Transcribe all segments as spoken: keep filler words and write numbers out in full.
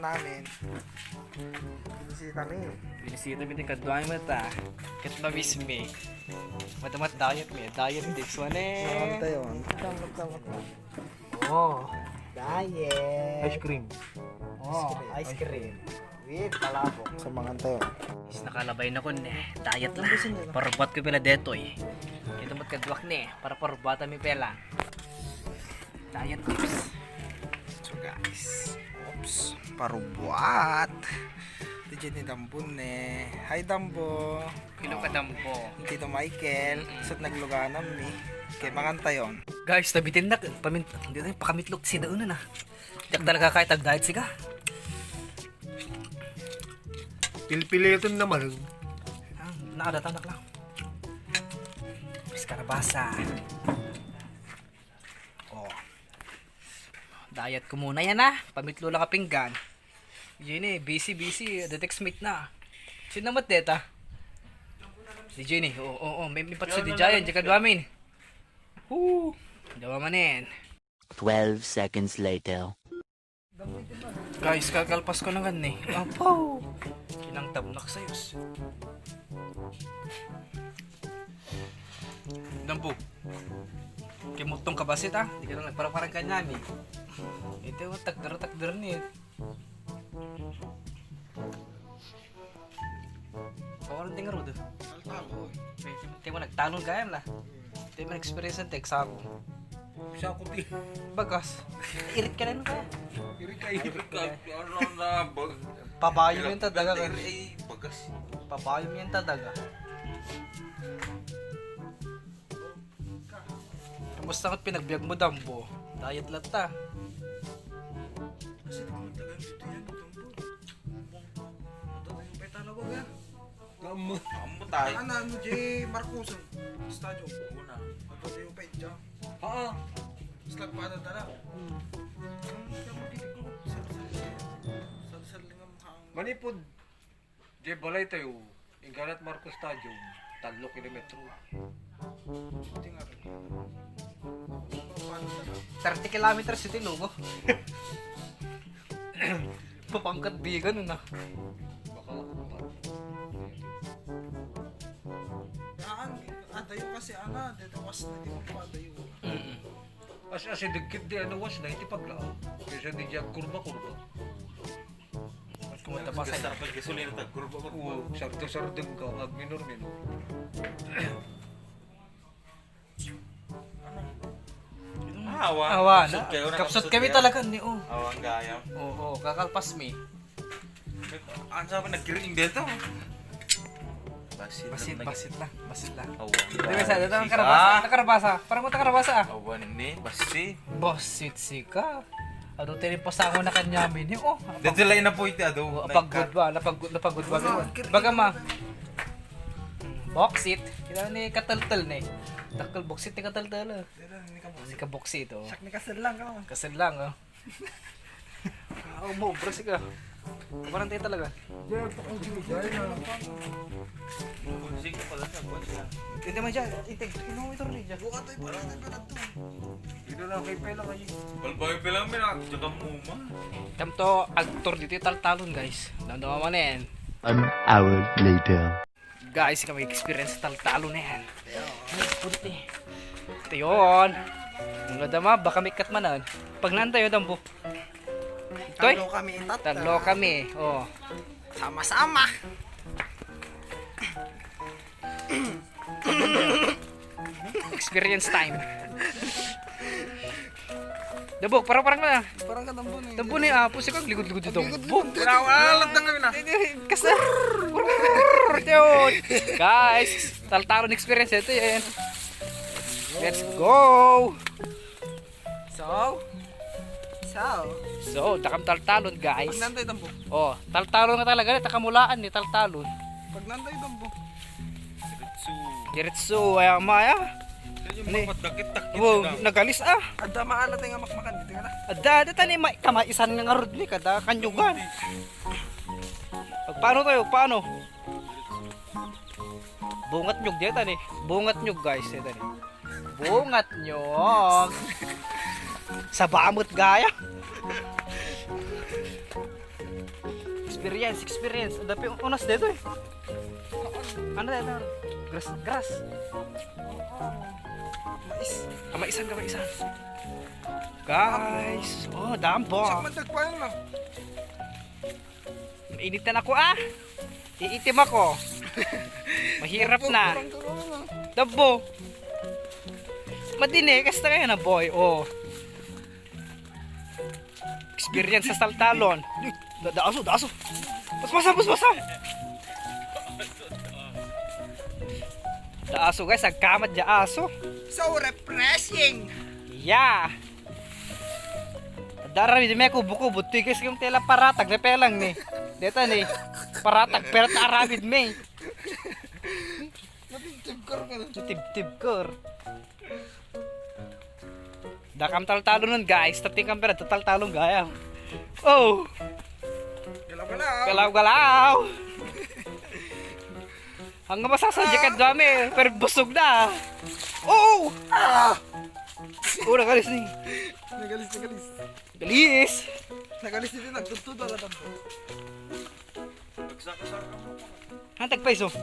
Namin. Binisita mi. Binisita mi ti kaduami met, ah. Ket mamiss mi. Madamat diet mi, diet tips man eh. Naman tayo. Tama, tama. Oh. Diet. Ice cream. Oh, ice cream. With palabok. Sa mga tayo. Is nakalabay na kun eh. Diet la. Parubbat ko pela detoy. Ito mat kaduak ni. Para parubbatan mi pela. Diet tips. So guys, oops, parubuat. Ti Jenny Dambon ne. Hi, Dambo. Hello ka, Dambo. Tito Michael, sut nagluganan mi. Kay mangan tayon. Guys, tabitin na, pamin-, hindi tayo pakamitlok si Dauna na. Diyak talaga kahit ag-diet sika. Pilpilitan naman. Ah, nakadatanak lang. Mas karabasa. Oh. Diet ko muna yan, ah. Pamitlo lang a pinggan. Jenny, busy, busy. The text mate na. Sino naman deta? Di Jenny, oo, oo, oo. May, may patso di Giant, di ka duamin. Woo! Dawa manen. Twelve seconds later. Guys, kakalpas ko na nga ni. Apo! Kinangtab na kasayos. Dampo. Kimutong ka basit, ah. Di ka lang nagparaparang kanya ni. Ito, takder-takder ni. Kawalan ting rod. Alta mo. Ti mo nagtalon gayam la. Ti mo experience ang text ako. Sa ako ti. Bagas. Irit ka lang kaya. Irit ka, irit ka. Ano na, bag- Pabayom yung tadaga ka. Ay, bagas. Pabayom yung tadaga. Kamusta ka pinagbiag mo, Dambo? Diet latta. Kasi di ko magtagal dito yan, Dambo. Ito na yung petana ko, ya. Amo. Amo tayo. Ano, ano, J Marcoson? Stadium. Una. Ito na yung petsa. Oo. Slag pa na dala. Hmm. Ang, ang magiging ko, sal-sal, sal-sal lang ang hang- Manipod. Di balay tayo, Ingalat Marcos Stadium, tallo kilometro. Thirty kilometers iti lugo. Papangkat bigan na. Baka, Daan, adayo kasi, ana, dito was na di magpadayo. Mm. As, as, dikit di, ano, was na, iti paglaag. Kaysa di di agkurba-kurba. Kumanta pa sa Sarap ang gasolina, tagkurba-kurba. Oo, sardo-sardeng ka, agminor-minor. Awa. Awa, kapsut na. Kayo na, kapsut kami talaga ni, oh. Awa, ang gayam. Oo, kakalpas mi. Ang sabi, nagkiring dito. Basit, basit lang, basit lang. Awa. Di ba, sa, ito, nakarabasa, nakarabasa. Parang mo nakarabasa, ah. Awa ni, basi. Basit sika. Adu, tinipasango na kanyami ni, oh. Dito lang na po iti adu. Oh, napagod ba? Napagod, napagod ba? Baga ma. Boksit. Kita ni kataltal ni. Dakkel boksit ni kataltal, ah. Ni kaboksit, oh. Siak ni kasellang ka, oh. Kasellang, oh. Ah, umobra sika. Kabarantay talaga. Sige pala sa buwan sila. Hindi man siya, ito, ino ito rin siya. Buka tayo pala, nagkalat to. Dito lang kay Pela kayo. Balbay pala, may nakakita mo, ma. Kamto, agtor dito yung taltalon, guys. Damdama mo na yan. An hour later. Guys, kami experience taltalon na yan. Puti. Ito yun. Mga dama, baka may katmanan. Pag naan tayo, Dambo? Toy? Talo kami, itat. Talo kami, oh. Sama-sama. Experience time. Dabok, parang, parang na. Parang ka Dambo ni. Dambo ni, ah, pusi kang ligod-ligod dito. Ligod-ligod. Bok. Wala, wala, lang kami na. Hindi, hindi, kasi. Guys, taltalon experience ito yan. Let's go. So? So? So, dakam taltalon, guys. Pag nantay Dambo. Oh, taltalon nga talaga, ni takamulaan ni taltalon. Pag nantay Dambo. Diretso. Diretso, ay ama, ya. Ano eh? Wow, nagalis, ah. Adda maalat nga makmakan dito nga na. Adda, adda tani, ma-, kamaisan nga ngarud ni, kada kanyugan. Pag paano tayo? Paano? Bungat nyug diya tani. Bungat nyug, guys, diya tani. Bungat nyug. Sabamot gaya. Experience, experience. Ang dapit unas dito eh. Ano dito? Grass, grass. Mais. Kamaisan, kamaisan. Guys, oh, dampo. Siya man tagpayan na. Mainitan ako ah. Iitim ako. Mahirap na. Kurang-kurang na. Dabo. Madini, kasta kayo na boy. Oh. Experience sa taltalon. Da, daaso, daaso. Basbasa, basbasa. Daaso guys, agkamat dia aso. So refreshing. Yeah. Dara mi kubo-kubo, tigas yung tela paratag na pelang ni. Deta ni. Paratag, pero ta aramid mi. Natibtib kar ka na. Natibtib kar. Dakam taltalon nun, guys. Tating kang pera, taltalon gaya. Oh! Galaw-galaw. Galaw-galaw. Ang masasadya ka dami, pero busog na. Oh! Ah! Oh, nagalis ni. Nagalis, nagalis. Galis! Nagalis dito, nagtudtod, wala tampo. Hantag pa iso.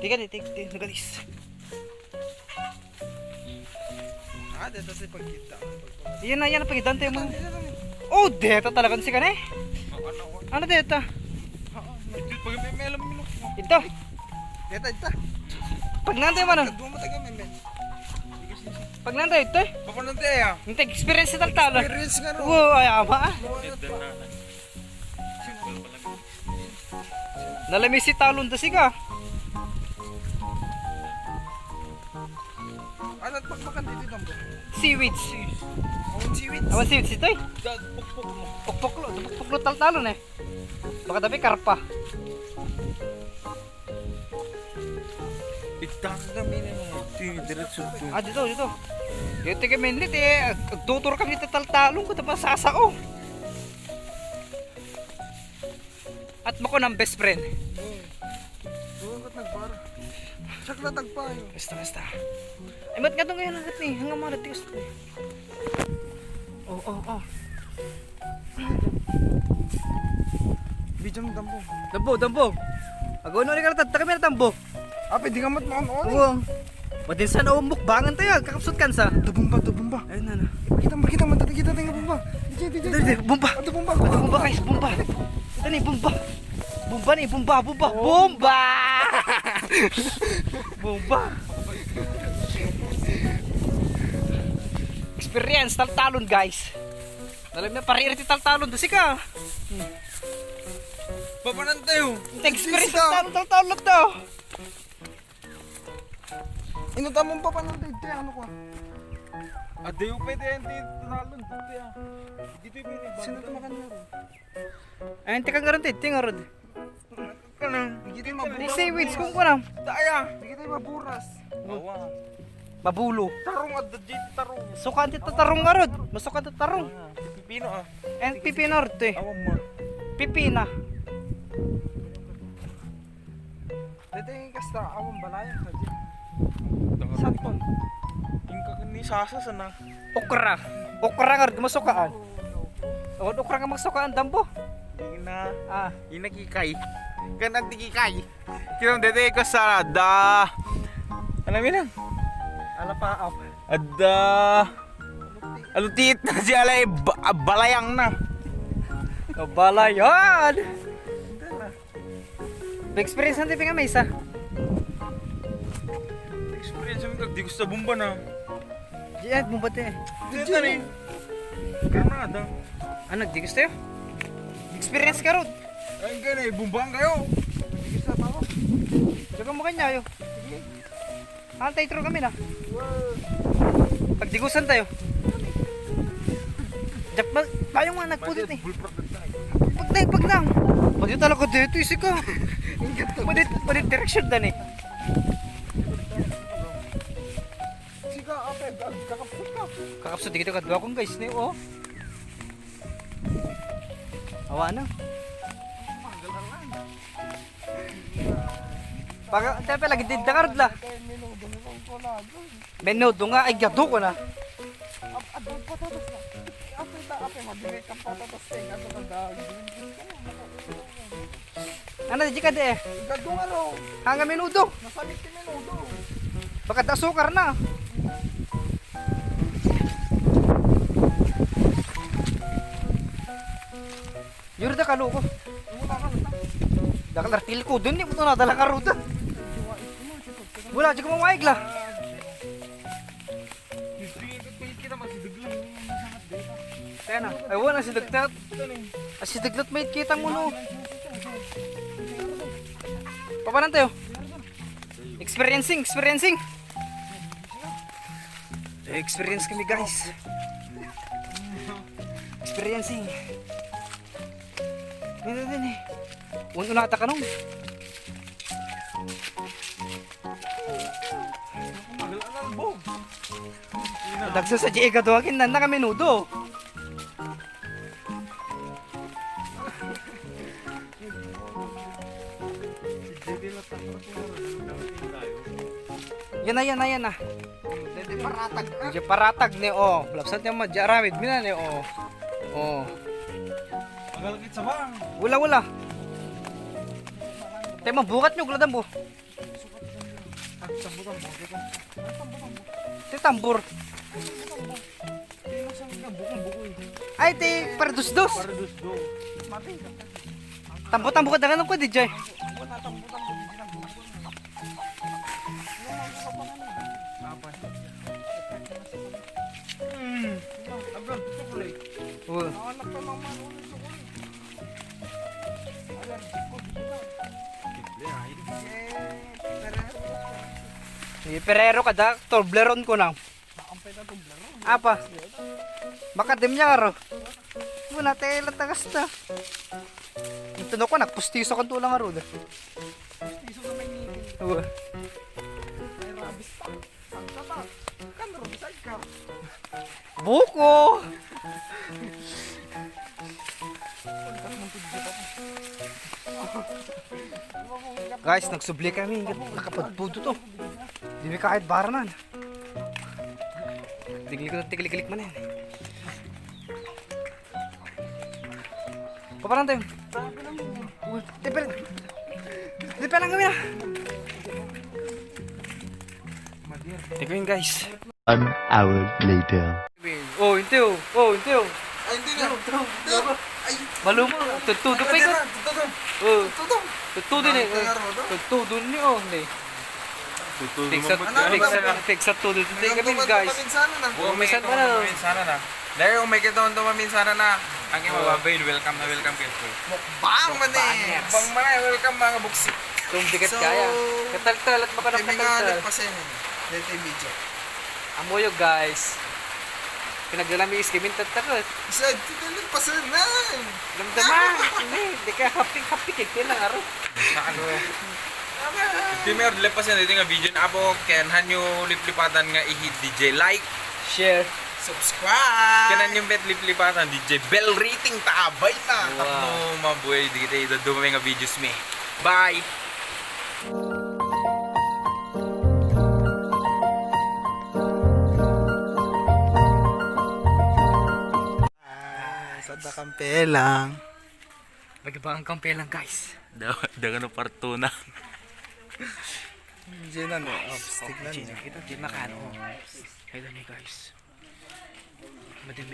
Tika, tika, tika, nagalis. Ah, dito si pagkita. Iyan na, iyan na, pagkita mo. Dito, dito, dito. Oh, deta talaga si kane. Ano deta? Ito, pag may melam mo. Ito. Dito, ito. Pag nantay mo, ano? Pag nantay, ito eh. Paano tayo ah? Hindi, experience sa taltalo. Experience nga, no? Wow, ay, ama ah. Nalami si talon da siga. Ano at pagmakan dito, Tambo? Seaweeds. Awan seaweeds. Awan seaweeds ito eh. Pukpok mo. Pukpok lo, pukpok lo taltalon eh. Baka tabi karpa. Itang kami na mga diretso to. Ah, dito, dito. Dito kami inlit eh. Ag-, agtutur kami tataltalon ko tapos sasao. At mo ko ng best friend. Oo. Oo, ba't nagbara? Siya kala tagpayo. Basta, basta. Ay, ba't nga itong ngayon agad ni? Hanggang mga natigas ito eh. Oh, oh, oh. Video mo, Tambo. Dambo, dambo. Ago, ano ni karata? Taka may tambo. Ah, pwede ka mat maon-on eh. Oo. Madinsan o mukbangan tayo. Kakapsut kan sa. Tabumba, tabumba. Ayun na na. Pakita, pakita, mata, kita tayo bomba. Di, di, di. Dali, dali, bomba. Ato bomba. Ato bomba, guys, bomba. Ito ni, bomba. Bomba ni, bomba, bomba. Oh. Bomba! Bomba. Experience, taltalon, guys. Dalam na, pare, iti taltalon, dasi ka. Papanan tayo. Experience, taltalon, taltalon to. Inuta mo pa paano dito, ano ko? Adi, yung pwede yan, di talon, dito yan. Dito yung pwede. Sino tumakan mo? Ay, tika nga ron, tika nga ron. Kanang, dito yung mabulo. Di seaweeds, kung kunam. Daya. Dito yung maburas. Awa. Mabulo. Tarong, adda dito, tarong. Sukan ti tarong nga ron. Masukan ti tarong. Ah, pipino, ah. And pipino ron, te. Awan mo. Pipina. Dito yung kasta, awang balayan ka dyan. Saan po? Yung kakani sasa sana. Okra. Okra nga rin, masukaan. O, okra nga masukaan, dambo. Ina. Ah. Ina kikay. Kan ang tikikay. Kinang dito yung kasta, da. Alam mo yun? Ala pa, aw. Ada. Ano tit na siya, alay, ba-, balayang na. Kabalayan! Experience natin nga may isa. Experience mo, di gusto bomba na. Di yan, bomba te. Di yan eh. Granada. Ano, di gusto yun? Experience ka, Rod. Ay, gano'n eh, bombahan kayo. Di gusto pa ako. Diyan ka mo kanya, yo. Sige. Antay, throw kami na. Pagdigusan tayo. Jack, ba-, bayong nga nagpudot eh. Pag na, pag na. Pwede talaga dito, isi ka. Pwede, pwede direksyon dan eh. Sika, ate, kakapsot ka. Kakapsot, di kita kadwa kong guys, ni, oh. Awa na. Pag, tayo pala, gidid na karod la. Menudo nga, ay, gado ko na. Ap-, ap-, patatas na. Ape ta, ape, mabili kang patatas, eh, gado ka dahil. Ano, di ka di eh. Ikadto nga ro. Hanga minudo. Nasamit ti minudo. Baka da asukar na. Yuri da kaluko. Dakal artil ko dun, di mo to nadala ka ruda. Wala, di ko mamaig la. Kaya na. Ay, wala, asideg tat. Asideg lat may kita mo, no? Papanan tayo. Experiencing, experiencing. Experience kami, guys. Experiencing. Dini, dini. Ununata ka nung. Dagsa sa Diego, duwagin na, nakaminudo. Yan na, yan na, yan na. Dede paratag ka. Medyo paratag ni, oh. Lapsat niya mo, di aramid. Mina ni, oh. Oh. Magalakit sa bang. Wala, wala. Tayo mabukat nyo, guladan po. Ti tambor. Ay, ti paradusdos. Tambor-tambor ka dagan ko, D J. Oh. Ni Perero kada, Toblerone ko na. Apa? Makadim niya aro. Muna, tela tagas ta. Ito na ko, nagpustiso kan tulang aro da. Pustiso sa may ngipin. Oo. May rabies pa. Ang tata. Kan rabies ay ka. Buko! Guys, nagsubli kami. Nakapagpudo to. Di mi kahit baranan. Tiglik-, tiglik-lik man yan. Paparan tayo. Di pa, di pa lang kami na. Ito yun, guys. One hour later. Oh, intiyo. Oh, intiyo. Ay, hindi na. Ay, maluma. Tutudo pa ito. Tutudo. Oh. Tutudo. Tutudo ni. Tutudo ni, oh, ni. Tutudo. Tigsa, tigsa, tigsa tudo. Tigsa kami, guys. Buwan may ito, maminsanan na. Dahil kung may kita, ito maminsanan na. Ang iba, babay, welcome na welcome kayo. Mukbang man eh. Mukbangers. Mukbang man eh. Welcome, mga buksi. Itong bigat kaya. Kataltal at makanang kataltal. Kami nga nagpasen. Dito yung video. Amoyo, guys. Pinagdala mi iski, mintat ta ko. Isa, ito na lang, pasalan. Damdama. Hindi, di ka happy, happy, kaya lang, aro. Saan? Ito yung mayroon, lepas yan, ito nga video na abo, kaya han nyo liplipatan nga i-hit D J like, share, subscribe. Kaya han nyo met liplipatan D J bell rating, tabay na. Wow. Tapno mabuhay, di kita idadumay nga videos mi. Bye. Ah, sa da kampelang. Magibang kampelang, guys. Da-, daga no partona. Diyan na, no? Oh, stick na, no? Ito, di makano. Ito ni, guys. Madami